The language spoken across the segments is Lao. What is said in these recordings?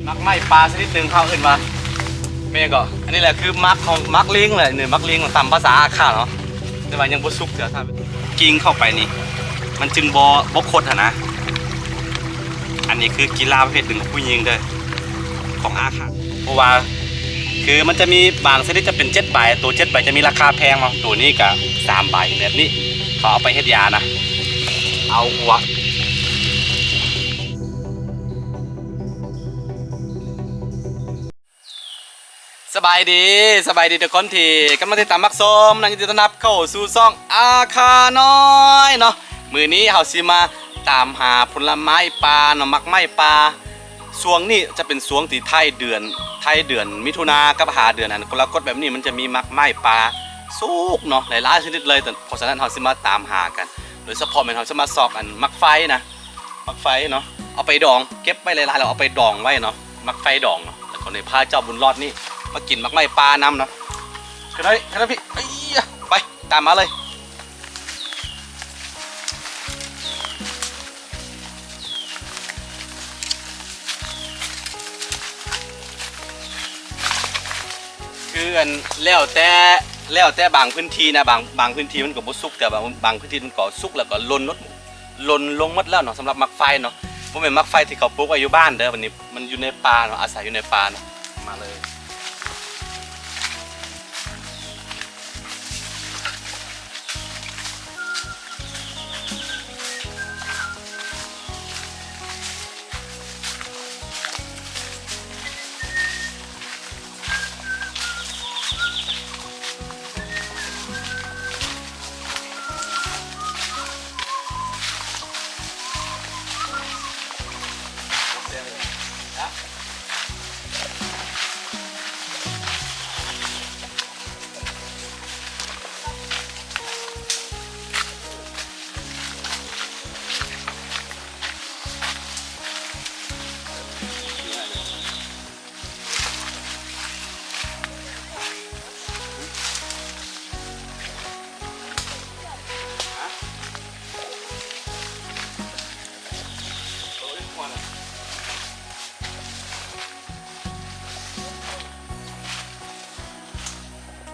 ໝາກໄມ້ປ່າຊະນິດໜຶ່ງ ເຂົາເອີ້ນວ່າແມ່ນຫຍັງເກາະ? ອັນນີ້ແຫຼະຄືໝາກຂອງ ໝາກລິງແຫຼະ ນີ້ໝາກລິງຕາມພາສາອາຂ່າວເນາະ ແຕ່ວ່າຍັງບໍ່ສຸກເທື່ອ. ຖ້າກິ່ງເຂົ້າໄປນີ້ ມັນຈຶ່ງບໍ່ ບໍ່ຄົດຫັ້ນນະ. ອັນນີ້ຄືກິລາປະເພດໜຶ່ງຂອງຜູ້ຍິງເດີ້ ຂອງອາຂ່າວ ເພາະວ່າ ຄືມັນຈະມີບາງຊະນິດຈະເປັນເຈັດໃບ ໂຕເຈັດໃບຈະມີລາຄາແພງເນາະ ໂຕນີ້ກະສາມໃບແບບນີ້ ເຂົາເອົາໄປເຮັດຢານະ ເອົາຫົວ. ສະບາຍດີ ສະບາຍດີທຸກຄົນທີ່ກຳລັງຕິດຕາມຮັບຊົມນະ ຍິນດີຕ້ອນຮັບເຂົ້າສູ່ຊ່ອງອາຄານ້ອຍເນາະ. ມື້ນີ້ເຮົາຊິມາຕາມຫາຜົນລະໄມ້ປ່າເນາະ ໝາກໄມ້ປ່າ. ຊ່ວງນີ້ຈະເປັນຊ່ວງທີ່ທ້າຍເດືອນ ທ້າຍເດືອນມິຖຸນາກັບຫາເດືອນອັນກໍລະກົດແບບນີ້ ມັນຈະມີໝາກໄມ້ປ່າສຸກເນາະ ຫຼາຍໆຊະນິດເລີຍ. ເພາະສະນັ້ນເຮົາຊິມາຕາມຫາກັນ ໂດຍສະເພາະແມ່ນເຮົາຊິມາຊອກອັນໝາກໄຟນະ ໝາກໄຟເນາະ ເອົາໄປດອງ ເກັບໄວ້ຫຼາຍໆ ແລ້ວເອົາໄປດອງໄວ້ເນາະ ໝາກໄຟດອງເນາະ. ແລ້ວກໍໄດ້ພາເຈົ້າບຸນລອດນີ້ມາກິນໝາກໄມ້ປ່ານຳເນາະ. ຂຶ້ນໄດ້ ຂຶ້ນໄດ້ພີ່ ໄປ ຕາມມາເລີຍ. ຄືອັນ ແລ້ວແຕ່ ແລ້ວແຕ່ບາງພື້ນທີ່ນະ ບາງ ບາງພື້ນທີ່ມັນກໍບໍ່ສຸກ ແຕ່ບາງ ບາງພື້ນທີ່ມັນກໍສຸກ ແລ້ວກໍຫຼົ່ນ ຫຼົ່ນລົງໝົດແລ້ວເນາະ. ສຳລັບໝາກໄຟເນາະ ບໍ່ແມ່ນໝາກໄຟທີ່ເຂົາປູກໄວ້ຢູ່ບ້ານເດີ້ ບັດນີ້ມັນຢູ່ໃນປ່າເນາະ ອາໄສຢູ່ໃນປ່າເນາະ. ມາເລີຍ.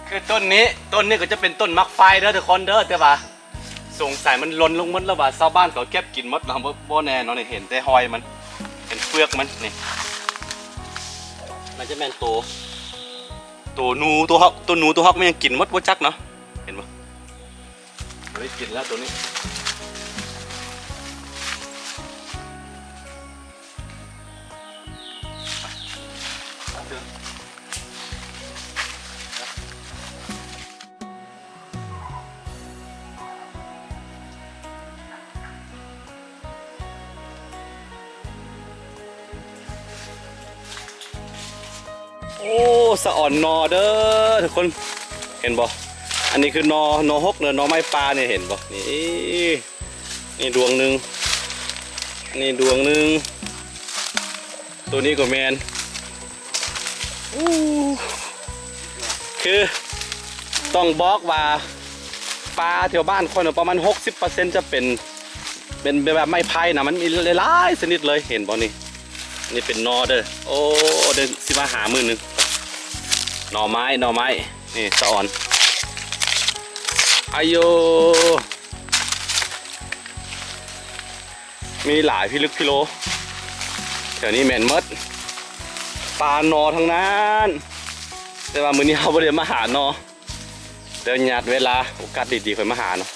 ຄືຕົ້ນນີ້ ຕົ້ນນີ້ກໍຈະເປັນຕົ້ນໝາກໄຟເດີ້ທຸກຄົນເດີ້ ແຕ່ວ່າສົງໄສມັນຫຼົ່ນລົງໝົດແລ້ວວ່າ ຊາວບ້ານເຂົາເກັບກິນໝົດແລ້ວ ບໍ່ ບໍ່ແນ່ເນາະ. ນີ້ເຫັນແຕ່ຮອຍມັນ ເຫັນເປືອກມັນນີ້ ໜ້າຈະແມ່ນໂຕ ໂຕໜູ ໂຕຮອກ ໂຕໜູ ໂຕຮອກມັນຍັງກິນໝົດບໍ່ຈັກເນາະ ເຫັນບໍ່? ບໍ່ໄດ້ກິນແລ້ວໂຕນີ້. ໂອ້ ສະອອນໜໍ່ເດີ້ທຸກຄົນ ເຫັນບໍ່? ອັນນີ້ຄືໜໍ່ ໜໍ່ຫົກເດີ້ ໜໍ່ໄມ້ປ່ານີ້ ເຫັນບໍ່? ນີ້ ນີ້ດວງໜຶ່ງ ນີ້ດວງໜຶ່ງ ໂຕນີ້ກໍແມ່ນ. ອູ້ ຄືຕ້ອງບອກວ່າ ປ່າແຖວບ້ານຂ້ອຍນະ ປະມານຫົກສິບເປີເຊັນຈະເປັນ ເປັນແບບໄມ້ໄຜ່ນະ ມັນມີຫຼາຍໆຊະນິດເລີຍ ເຫັນບໍ່ນີ້? ນີ້ເປັນໜໍ່ເດີ້. ໂອ້ ເດີຊິມາຫາມື້ໜຶ່ງ. ໜໍ່ໄມ້ ໜໍ່ໄມ້ ນີ້ສະອອນ ອາໂຍ. ມີຫຼາຍພິລຶກພິໂລ ແຖວນີ້ແມ່ນໝົດ ປ່າໜໍ່ທັງນັ້ນ. ແຕ່ວ່າມື້ນີ້ເຮົາບໍ່ໄດ້ມາຫາໜໍ່ ດຽວຍາດເວລາໂອກາດດີໆ ຄ່ອຍມາຫາເນາະ.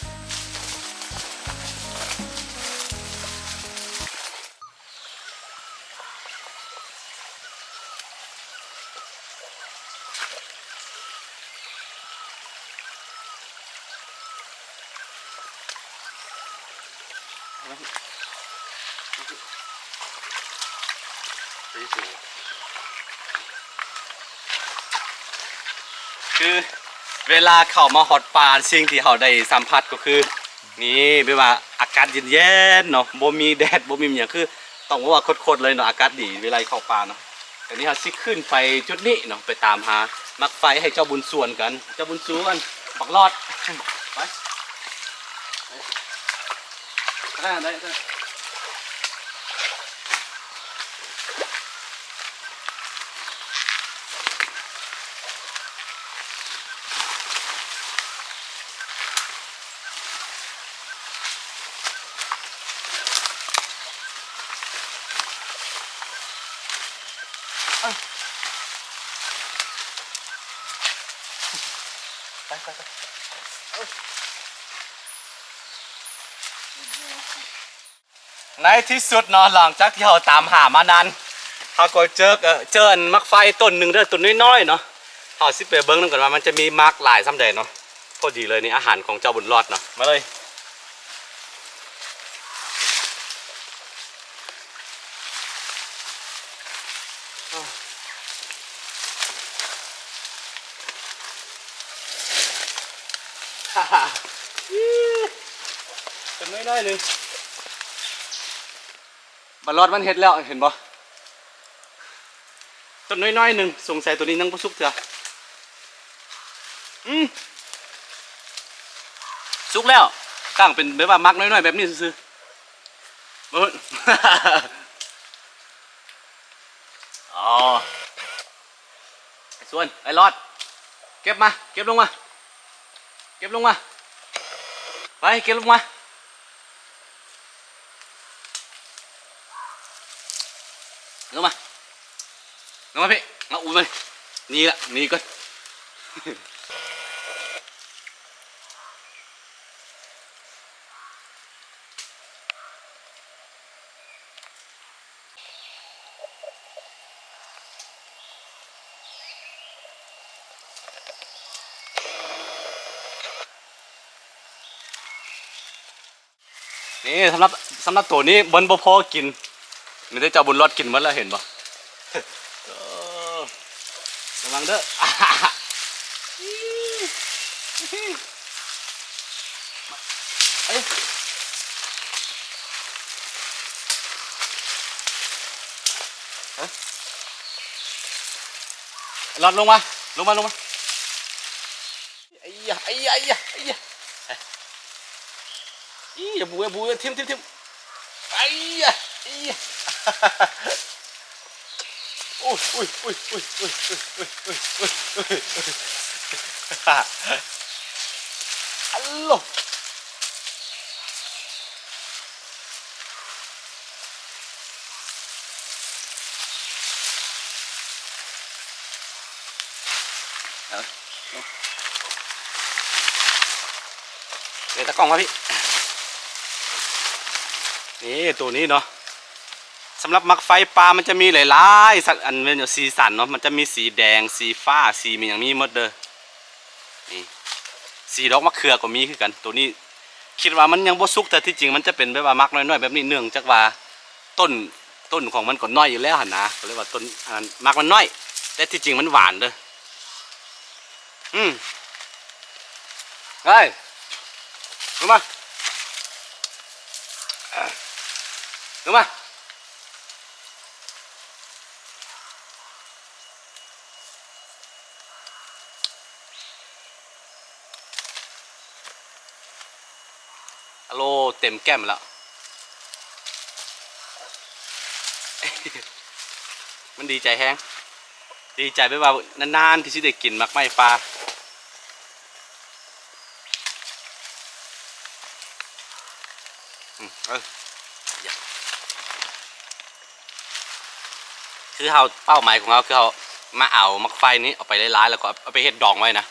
ຄືເວລາເຂົ້າມາຮອດປ່າ ສິ່ງທີ່ເຮົາໄດ້ສຳຜັດກໍຄື ນີ້ ແບບວ່າອາກາດເຢັນໆເນາະ ບໍ່ມີແດດ ບໍ່ມີຫຍັງ ຄືຕ້ອງບອກວ່າໂຄດໆເລີຍເນາະ ອາກາດດີເວລາເຂົ້າປ່າເນາະ. ດຽວນີ້ເຮົາຊິຂຶ້ນໄປຈຸດນີ້ເນາະ ໄປຕາມຫາໝາກໄຟໃຫ້ເຈົ້າບຸນສວນກັນ. ເຈົ້າບຸນສວນ ບັກຫຼອດ ໄປ ໄດ້ ໄດ້ ໄດ້. ໄປ ໄປ ໄປ. ໃນທີ່ສຸດເນາະ ຫຼັງຈາກທີ່ເຮົາຕາມຫາມານານ ເຮົາກໍເຈີ ເອີ ເຈີອັນໝາກໄຟຕົ້ນໜຶ່ງເດີ ຕົ້ນນ້ອຍໆເນາະ. ເຮົາຊິໄປເບິ່ງນຳກັນວ່າມັນຈະມີໝາກຫຼາຍສ່ຳໃດເນາະ. ພໍດີເລີຍ ນີ້ອາຫານຂອງເຈົ້າບຸນລອດເນາະ. ມາເລີຍ. ຕົ້ນນ້ອຍໆໜຶ່ງ ບັນລອດມັນເຮັດແລ້ວ ເຫັນບໍ່? ຕົ້ນນ້ອຍໆໜຶ່ງ ສົງໄສໂຕນີ້ຍັງບໍ່ສຸກເທື່ອ. ອືມ ສຸກແລ້ວ ຕັ້ງເປັນແບບວ່າໝາກນ້ອຍໆແບບນີ້ຊື່ໆ. ເບິ່ງ ອໍ ໄອ້ສວນ ໄອ້ຫຼອດ ເກັບມາ ເກັບລົງມາ ເກັບລົງມາ ໄປ ເກັບລົງມາ ລົງມາ ລົງມາພີ້ ມາອຸ້ມມັນ ໜີລະ ໜີກ່ອນ. ນີ້ ສຳລັບ ສຳລັບໂຕນີ້ມັນບໍ່ພໍກິນ ມີແຕ່ເຈົ້າບຸນລອດກິນໝົດແລ້ວ ເຫັນບໍ່? ເອີ ລະວັງເດີ ເອີຍ ລອດລົງມາ ລົງມາ ລົງມາ. ໄອ້ຍະ ໄອ້ຍະ ໄອ້ຍະ ໄອ້ຍະ ອີ ຢ່າບູ ຢ່າບູ ຖິ້ມ ຖິ້ມ ຖິ້ມ ໄອ້ຍະ ໄອ້ຍະ ໂອ້ຍ ໂອ້ຍ ໂອ້ຍ ອັນໂລ. ເອົາ ເອົາຕາກ້ອງມາພີ້ ນີ້ ໂຕນີ້ເນາະ ສຳລັບໝາກໄຟປ່າມັນຈະມີຫຼາຍໆ ສັດ ອັນ ແມ່ນ ສີສັນເນາະ ມັນຈະມີສີແດງ ສີຟ້າ ສີຫຍັງມີໝົດເດີ. ນີ້ ສີດອກມະເຂືອກໍມີຄືກັນ. ໂຕນີ້ຄິດວ່າມັນຍັງບໍ່ສຸກ ແຕ່ທີ່ຈິງມັນຈະເປັນແບບວ່າໝາກນ້ອຍໆແບບນີ້ ເນື່ອງຈາກວ່າຕົ້ນ ຕົ້ນຂອງມັນກໍນ້ອຍຢູ່ແລ້ວຫັ້ນນະ ກໍເລີຍວ່າຕົ້ນ ອັນນັ້ນ ໝາກມັນນ້ອຍ ແຕ່ທີ່ຈິງມັນຫວານເດີ. ອືມ ເອີຍ ລົງມາ ລົງມາ. ອາໂລ ເຕັມແກ້ມແລ້ວ ມັນດີໃຈແຮງ ດີໃຈແບບວ່ານານໆທີ່ຊິໄດ້ກິນໝາກໄມ້ປ່າ. ອືມ ເອີ ຄືເຮົາ ເປົ້າໝາຍຂອງເຮົາຄືເຮົາມາເອົາໝາກໄຟນີ້ເອົາໄປຫຼາຍໆ ແລ້ວກໍເອົາໄປເຮັດດອງໄວ້ນະ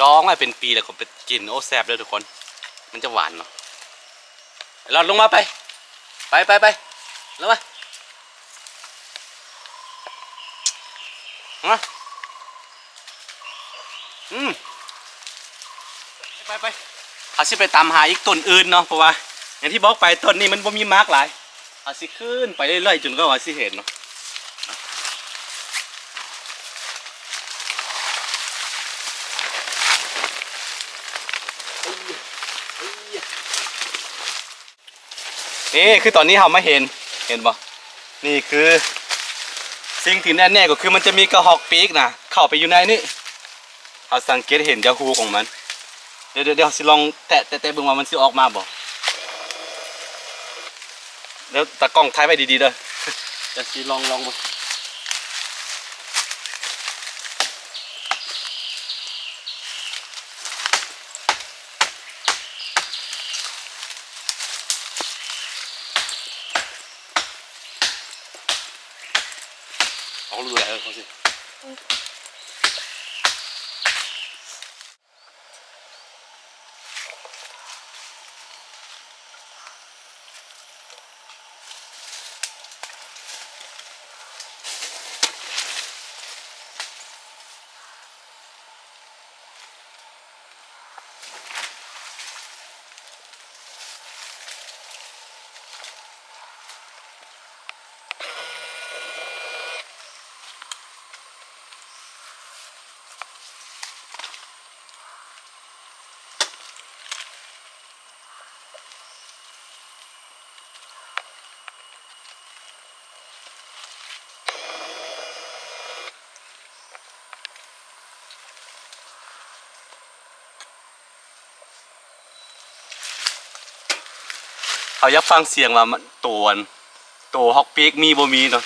ດອງໄວ້ເປັນປີ ແລ້ວກໍໄປກິນ. ໂອ້ ແຊບເດີທຸກຄົນ ມັນຈະຫວານເນາະ. ລອດລົງມາໄປ ໄປ ໄປ ໄປ ລົງມາ ມາ ອືມ ໄປ ໄປ ເຮົາຊິໄປຕາມຫາອີກຕົ້ນອື່ນເນາະ ເພາະວ່າຢ່າງທີ່ບອກໄປ ຕົ້ນນີ້ມັນບໍ່ມີໝາກຫຼາຍ ເຮົາຊິຂຶ້ນໄປເລື້ອຍໆ ຈົນກວ່າເຮົາຊິເຫັນເນາະ. ນີ້ຄືຕອນນີ້ເຮົາມາເຫັນ ເຫັນບໍ່? ນີ້ຄືສິ່ງທີ່ແນ່ໆ ກໍຄືມັນຈະມີກະຮອກປີກນະ ເຂົ້າໄປຢູ່ໃນນີ້ ເຮົາສັງເກດເຫັນຈາກຮູຂອງມັນ. ດຽວ ດຽວ ດຽວເຮົາຊິລອງແຕະ ແຕະ ແຕະເບິ່ງວ່າມັນຊິອອກມາບໍ່? ດຽວຕາກ້ອງຖ່າຍໄວ້ດີໆເດີ ດຽວຊິລອງ ລອງເບິ່ງ. ເອົາເລີຍ ເອີ ເອົາຊິ. ເຮົາຢາກຟັງສຽງວ່າມັນ ໂຕອັນ ໂຕຮອກປີກມີບໍ່ມີເນາະ.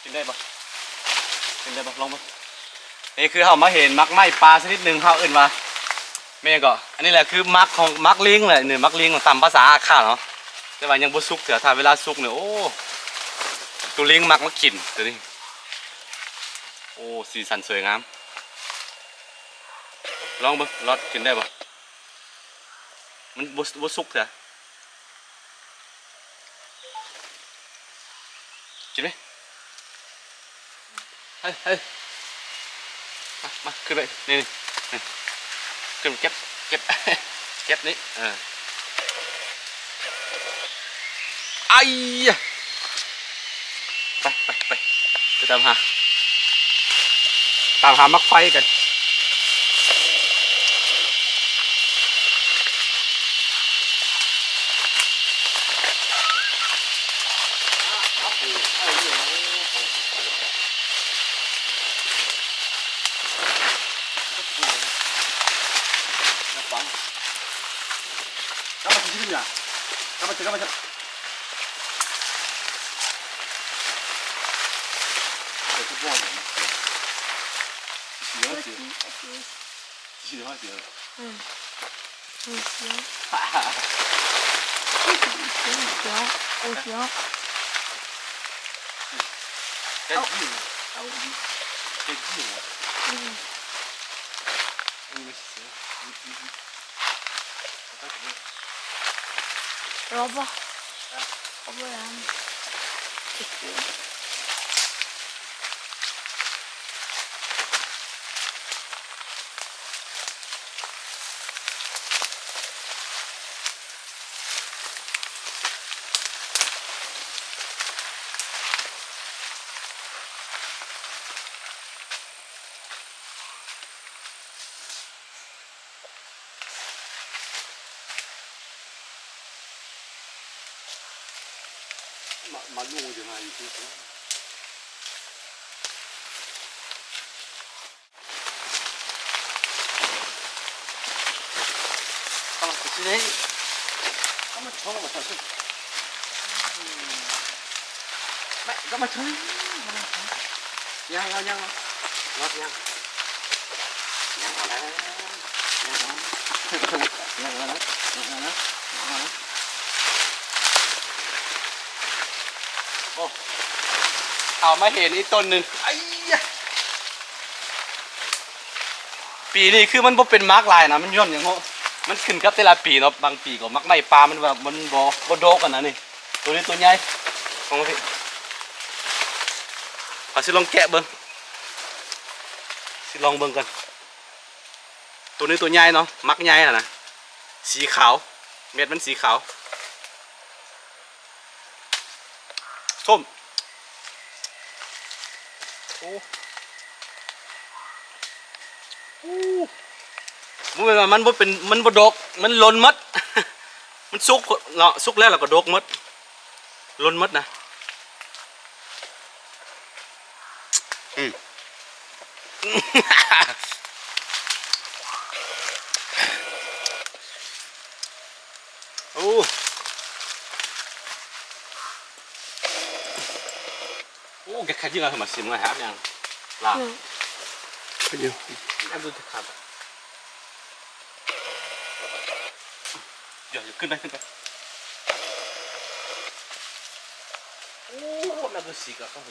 ກິນໄດ້ບໍ່? ກິນໄດ້ບໍ່? ລອງເບິ່ງ. ນີ້ຄືເຮົາມາເຫັນໝາກໄມ້ປ່າຊະນິດໜຶ່ງ ເຮົາເອີ້ນວ່າ ແມ່ນຫຍັງເກາະ? ອັນນີ້ແຫຼະຄືໝາກຂອງ ໝາກລິງແຫຼະ ນີ້ໝາກລິງຕາມພາສາອາຂ້າເນາະ, ແຕ່ວ່າຍັງບໍ່ສຸກເທື່ອ. ຖ້າເວລາສຸກນີ້ ໂອ້ ໂຕລິງມັກມາກິນໂຕນີ້. ໂອ້ ສີສັນສວຍງາມ. ລອງເບິ່ງ ລອດ ກິນໄດ້ບໍ່? ມັນບໍ່ ບໍ່ສຸກເທື່ອ. ກິນໄໝ? ເຮີ້ຍ ເຮີ້ຍ ມາ ມາ ຂຶ້ນໄປ ນີ້ ນີ້ ຂຶ້ນ ເກັບ ເກັບ ເກັບນີ້ ເອີ ໄອ້ຍະ ໄປ ໄປ ໄປ ໄປຕາມຫາ ຕາມຫາໝາກໄຟກັນ. Roba. Roba yan. Ito. ມາ ມາດູຢູ່ໃນຢູທູບເນາະ. ໂອ້ ເອົາມາເຫັນອີກຕົ້ນໜຶ່ງ ໄອ້ຍະ. ປີນີ້ຄືມັນບໍ່ເປັນໝາກຫຼາຍນະ ມັນຍ້ອນຫຍັງເນາະ ມັນຂຶ້ນກັບແຕ່ລະປີເນາະ. ບາງປີກໍໝາກໄມ້ປ່າມັນແບບມັນບໍ່ ບໍ່ດົກຫັ້ນນະ. ນີ້ ໂຕນີ້ໂຕໃຫຍ່ ເອົາມາພີ້ ຂ້ອຍຊິລອງແກະເບິ່ງ ຊິລອງເບິ່ງກ່ອນ. ໂຕນີ້ໂຕໃຫຍ່ເນາະ ໝາກໃຫຍ່ຫັ້ນນະ ສີຂາວ ເມັດມັນສີຂາວ ສົ້ມ. ໂອ້ ໂອ້ ບໍ່ແມ່ນວ່າມັນບໍ່ເປັນ ມັນບໍ່ດົກ ມັນຫຼົ່ນໝົດ ມັນສຸກເນາະ ສຸກແລ້ວ ແລ້ວກໍດົກໝົດ. ຫຼົ່ນໝົດນະ. ອືມ ໂອ້ ໂອ້ ແກຂະຍິງເອົາມາຊິມ ງາມຫາຫຍັງລະ. ອືມ ຂະຍິງ ແອບດູຈະຂາດ. ດຽວ ຂຶ້ນໄປ ຂຶ້ນໄປ. ໂອ້ ແມ່ນຄືສີກະເຂົາ.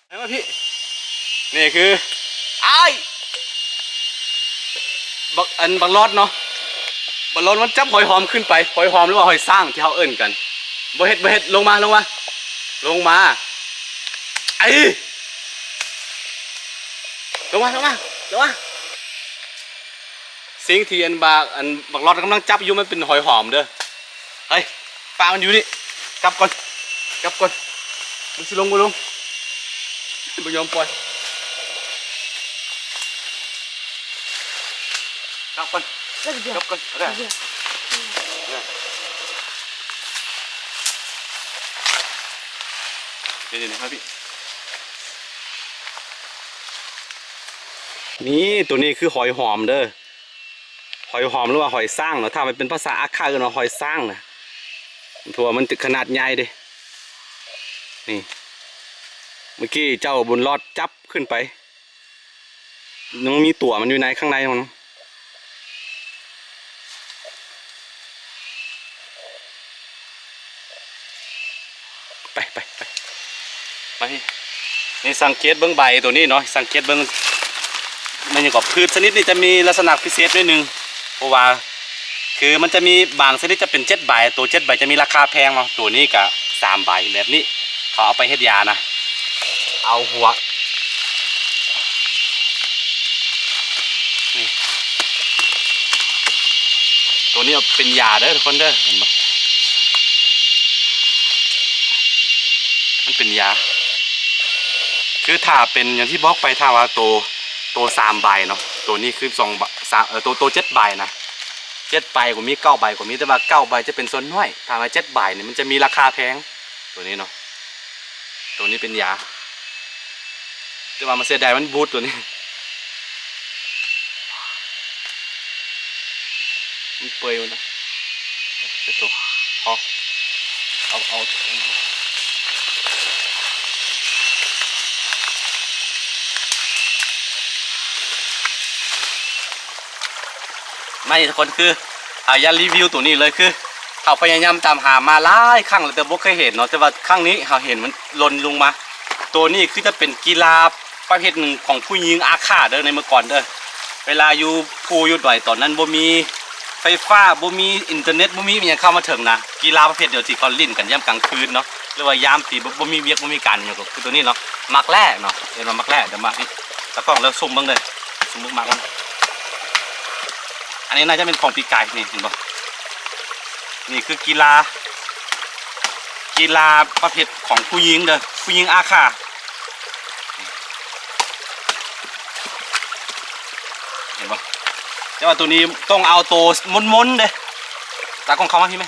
ໃຫ້ມາພີ່ ນີ້ຄື ອ້າຍ ບັກ ອັນ ບັກຫຼອດເນາະ ບັກຫຼອດມັນຈັບຫອຍຫອມຂຶ້ນໄປ ຫອຍຫອມ ຫຼືວ່າຫອຍສ້າງທີ່ເຮົາເອີ້ນກັນ. ບໍ່ເຮັດ ບໍ່ເຮັດ ລົງມາ ລົງມາ ລົງມາ ໄອ້ ລົງມາ ລົງມາ ລົງມາ. ສິ່ງທີ່ອັນບາກ ອັນບັກຫຼອດກຳລັງຈັບຢູ່ ມັນເປັນຫອຍຫອມເດີ້. ເຮີ້ຍ ປະມັນຢູ່ນີ້ ຈັບກ່ອນ ຈັບກ່ອນ ມັນຊິລົງບໍ່ລົງ ບໍ່ຍອມປ່ອຍ. ຈັບກ່ອນ ຈັບກ່ອນ ເອົາເດີ້ ເອົາເດີ້. ນີ້ໆ ມາພີ່ ນີ້ ໂຕນີ້ຄືຫອຍຫອມເດີ້. ຫອຍຫອມ ຫຼືວ່າຫອຍສ້າງເນາະ ຖ້າມັນເປັນພາສາອາຂ່າເອີ້ນວ່າຫອຍສ້າງນະ ເພາະວ່າມັນຂະໜາດໃຫຍ່ເດ້. ນີ້ ເມື່ອກີ້ເຈົ້າບຸນລອດຈັບຂຶ້ນໄປ ຍັງມີຕົວມັນຢູ່ໃນ ຂ້າງໃນມັນ. ໄປ ໄປ ໄປ ມາພີ່ ນີ້ສັງເກດເບິ່ງໃບໂຕນີ້ເນາະ ສັງເກດເບິ່ງ ແມ່ນຫຍັງກໍ ພືດຊະນິດນີ້ຈະມີລັກສະນະພິເສດໜ້ອຍໜຶ່ງ ເພາະວ່າ ຄືມັນຈະມີບາງຊະນິດຈະເປັນເຈັດໃບ ໂຕເຈັດໃບຈະມີລາຄາແພງເນາະ ໂຕນີ້ກະສາມໃບແບບນີ້ ເຂົາເອົາໄປເຮັດຢານະ ເອົາຫົວ ນີ້ ໂຕນີ້ເປັນຢາເດີ້ທຸກຄົນເດີ້ ເຫັນບໍ່ ມັນເປັນຢາ ຄືຖ້າເປັນຢ່າງທີ່ບອກໄປ ຖ້າວ່າໂຕ ໂຕສາມໃບເນາະ ໂຕນີ້ຄືສອງໃບ ສາມ ເອີ ໂຕ ໂຕເຈັດໃບນະ ເຈັດໃບກໍມີ ເກົ້າໃບກໍມີ ແຕ່ວ່າເກົ້າໃບຈະເປັນສ່ວນນ້ອຍ ຖ້າວ່າເຈັດໃບນີ້ມັນຈະມີລາຄາແພງ ໂຕນີ້ເນາະ ໂຕນີ້ເປັນຢາ ແຕ່ວ່າມັນເສຍດາຍມັນບູດໂຕນີ້ ມັນເປື່ອຍໝົດນະ ເຮັດໂຕ ພໍ ເອົາ ເອົາ ມານີ້ທຸກຄົນ ຄື ເຮົາຢາກຣີວິວໂຕນີ້ເລີຍ ຄື ເຮົາພະຍາຍາມຕາມຫາມາຫຼາຍຄັ້ງແລ້ວ ແຕ່ບໍ່ເຄີຍເຫັນເນາະ ແຕ່ວ່າຄັ້ງນີ້ເຮົາເຫັນມັນຫຼົ່ນລົງມາ. ໂຕນີ້ຄືຈະເປັນກິລາປະເພດໜຶ່ງຂອງຜູ້ຍິງອາຂ້າເດີ້ ໃນເມື່ອກ່ອນເດີ້ ເວລາຢູ່ພູຢູ່ດອຍ ຕອນນັ້ນບໍ່ມີໄຟຟ້າ ບໍ່ມີອິນເຕີເນັດ ບໍ່ມີຫຍັງເຂົ້າມາເຖິງນະ ກິລາປະເພດດຽວທີ່ເຂົາຫຼິ້ນກັນຍາມກາງຄືນເນາະ ຫຼືວ່າຍາມທີ່ບໍ່ ບໍ່ມີວຽກບໍ່ມີການຫຍັງ ກໍຄືໂຕນີ້ເນາະ ໝາກແລ້ເນາະ ເອີ້ນວ່າໝາກແລ້. ດຽວມາພີ່ ຕາກ້ອງ ແລ້ວຊູມເບິ່ງເດີ້ ຊູມເບິ່ງໝາກມັນ ອັນນີ້ໜ້າຈະເປັນຂອງປີກາຍ ນີ້ເຫັນບໍ່? ນີ້ຄືກິລາ ກິລາປະເພດຂອງຜູ້ຍິງເດີ້ ຜູ້ຍິງອາຂ້າ ເຫັນບໍ່? ແຕ່ວ່າໂຕນີ້ຕ້ອງເອົາໂຕມົນໆເດ້ ຕາກ້ອງເຂົ້າມາພີ້ແມ.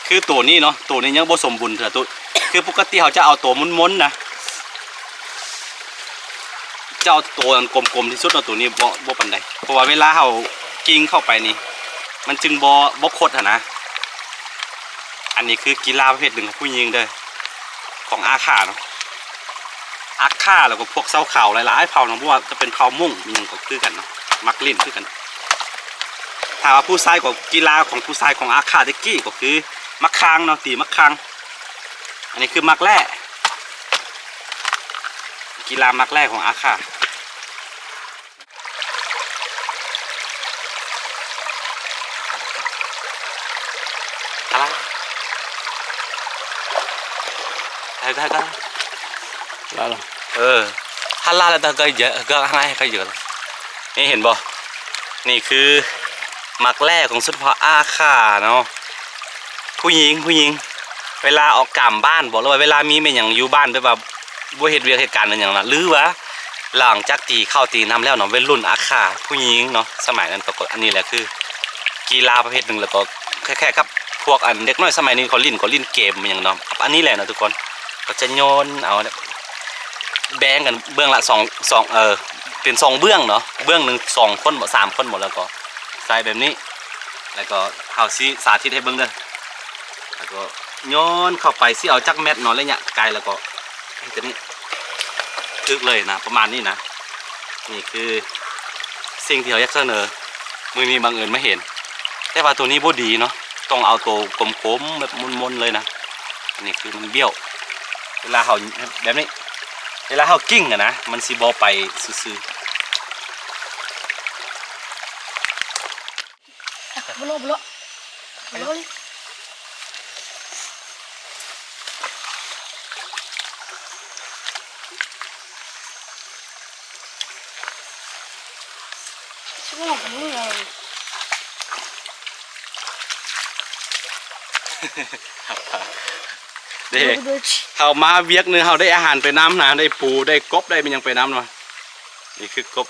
ຄືໂຕນີ້ເນາະ ໂຕນີ້ຍັງບໍ່ສົມບູນເທື່ອ ໂຕ ຄືປົກກະຕິເຮົາຈະເອົາໂຕມົນໆນະ ຈະເອົາໂຕອັນກົມໆທີ່ສຸດເນາະ ໂຕນີ້ບໍ່ ບໍ່ປານໃດ ເພາະວ່າເວລາເຮົາກິ້ງເຂົ້າໄປນີ້ ມັນຈຶ່ງບໍ່ ບໍ່ຄົດຫັ້ນນະ. ອັນນີ້ຄືກິລາປະເພດໜຶ່ງຂອງຜູ້ຍິງເດີ້ ຂອງອາຂ້າເນາະ ອາຂ້າ ແລ້ວກໍພວກຊາວຂາວຫຼາຍໆເຜົ່າເນາະ ບໍ່ວ່າຈະເປັນເຜົ່າມົ້ງ ອີ່ຫຍັງກໍຄືກັນເນາະ ມັກຫຼິ້ນຄືກັນ. ຖ້າວ່າຜູ້ຊາຍກໍ ກິລາຂອງຜູ້ຊາຍຂອງອາຂ້າແຕ່ກີ້ກໍຄືໝາກຂ່າງເນາະ ຕີໝາກຂ່າງ. ອັນນີ້ຄືໝາກແລ້ ກິລາໝາກແລ້ຂອງອາຂ້າ. ເອີ ຫັ້ນລະ ແລ້ວກໍເຢີະ ກໍໃຫ້ເຂົາເຢີະ. ນີ້ເຫັນບໍ່? ນີ້ຄືໝາກແລ່ຂອງຊົນເຜົ່າອາຂ້າເນາະ. ຜູ້ຍິງ ຜູ້ຍິງ ເວລາອອກກາມບ້ານບໍ ຫຼືວ່າເວລາມີແມ່ນຫຍັງຢູ່ບ້ານ ແບບວ່າບໍ່ເຮັດວຽກເຮັດການອີຫຍັງນະ ຫຼືວ່າຫຼັງຈາກຕີເຂົ້າຕີນ້ຳແລ້ວເນາະ ໄວລຸ້ນອາຂ້າຜູ້ຍິງເນາະ ສະໄໝນັ້ນເຂົາກໍ ອັນນີ້ແຫຼະຄື ກິລາປະເພດໜຶ່ງ ແລ້ວກໍຄ້າຍໆກັບພວກອັນເດັກນ້ອຍສະໄໝນີ້ເຂົາຫຼິ້ນ ກໍຫຼິ້ນເກມອີຫຍັງເນາະ ອັນນີ້ແຫຼະນະທຸກຄົນ. ກໍຈະໂຍນເອົາ ແບ່ງກັນເບື້ອງລະສອງ ສອງ ເອີ ເປັນສອງເບື້ອງເນາະ ເບື້ອງໜຶ່ງສອງຄົນບໍ ສາມຄົນບໍ ແລ້ວກໍໃສ່ແບບນີ້ ແລ້ວກໍເຮົາຊິສາທິດໃຫ້ເບິ່ງເດີ. ແລ້ວກໍໂຍນເຂົ້າໄປ ຊິເອົາຈັກແມັດເນາະ ໄລຍະໄກ ແລ້ວກໍເຮັດແບບນີ້ ຖືກເລີຍນະ ປະມານນີ້ນະ. ນີ້ຄືສິ່ງທີ່ເຮົາຢາກສະເໜີ ມື້ນີ້ບັງເອີນມາເຫັນ ແຕ່ວ່າໂຕນີ້ບໍ່ດີເນາະ ຕ້ອງເອົາໂຕກົມໆ ແບບມົນໆເລີຍນະ. ອັນນີ້ຄືມັນບ້ຽວ ເວລາເຮົາແບບນີ້ ເວລາເຮົາກິ້ງອະນະ ມັນຊິບໍ່ໄປຊື່ໆ. ບໍ່ເລາະ ບໍ່ເລາະ ບໍ່ເລາະເລີຍ. ເດ້ ເຮົາມາວຽກໜຶ່ງ ເຮົາໄດ້ອາຫານໄປນຳນະ ໄດ້ປູ ໄດ້ກົບ ໄດ້ແມ່ນຫຍັງໄປນຳເນາະ. ນີ້ຄືກົບ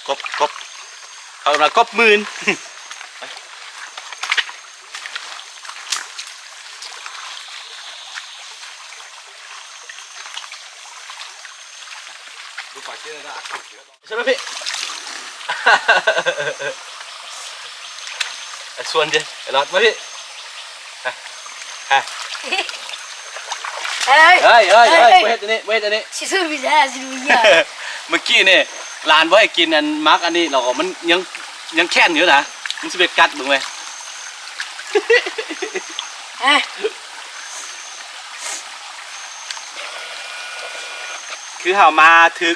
ກົບ ກົບ ເຂົາເອີ້ນວ່າກົບໝື່ນ. ເຊີນມາພີ້ ຊວນເດ ໄອ້ຫຼອດ ມາພີ້. ເຮີ້ຍ ເຮີ້ຍ ເຮີ້ຍ ເຮີ້ຍ ບໍ່ເຮັດອັນນີ້ ບໍ່ເຮັດອັນນີ້ ຊິສູ້ວິຊາ ຊິເມື່ອກີ້ນີ້ຫຼານບໍ່ໃຫ້ກິນອັນໝາກອັນນີ້ ແລ້ວກໍມັນຍັງ ຍັງແຄ້ນຢູ່ນະ ມັນຊິໄປກັດເບິ່ງເວີຍ. ຄືເຮົາມາຖືກ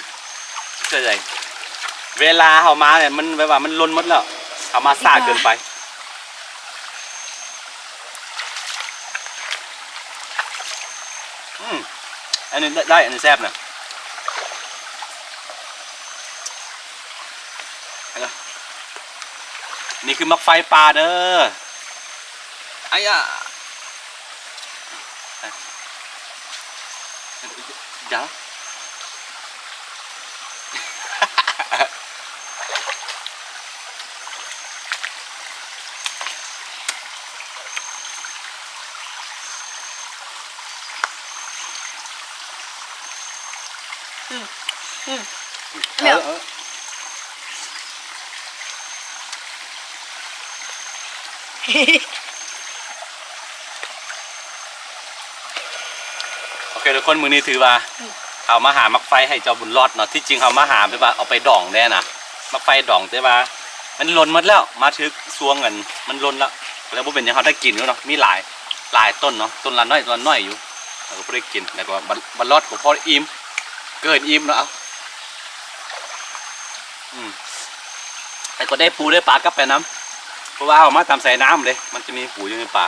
ເວລາເຮົາມານີ້ມັນແບບວ່າມັນຫຼົ່ນໝົດແລ້ວ ເຮົາມາຊ້າເກີນໄປ. ອືມ ອັນນີ້ໄດ້ ໄດ້ ອັນນີ້ແຊບນະ. ນີ້ຄືໝາກໄຟປ່າເດີ. ອາຢາ ຢາ ອືມ ອືມ ເອີ ເອີ ໂອເຄ ທຸກຄົນ ມື້ນີ້ຖືວ່າ ອືມ ເຮົາມາຫາໝາກໄຟໃຫ້ເຈົ້າບຸນລອດເນາະ. ທີ່ຈິງເຮົາມາຫາແບບວ່າເອົາໄປດອງແດ່ນະ ໝາກໄຟດອງ ແຕ່ວ່າມັນຫຼົ່ນໝົດແລ້ວ ມາຖືກຊ່ວງອັນມັນຫຼົ່ນແລ້ວ ແຕ່ບໍ່ເປັນຫຍັງ ເຮົາໄດ້ກິນຢູ່ເນາະ ມີຫຼາຍ ຫຼາຍຕົ້ນເນາະ ຕົ້ນລະນ້ອຍ ຕົ້ນລະນ້ອຍຢູ່ ເຮົາກໍບໍ່ໄດ້ກິນ ແລ້ວກໍບັນ ບັນລອດກໍພໍອີ່ມ ເກີນອີ່ມເນາະ. ເອົາ ອືມ ແລ້ວກໍໄດ້ປູໄດ້ປາກັບໄປນຳ ເພາະວ່າເຮົາມາຕາມສາຍນ້ຳເດ້ ມັນຈະມີປູຢູ່ໃນປ່າ.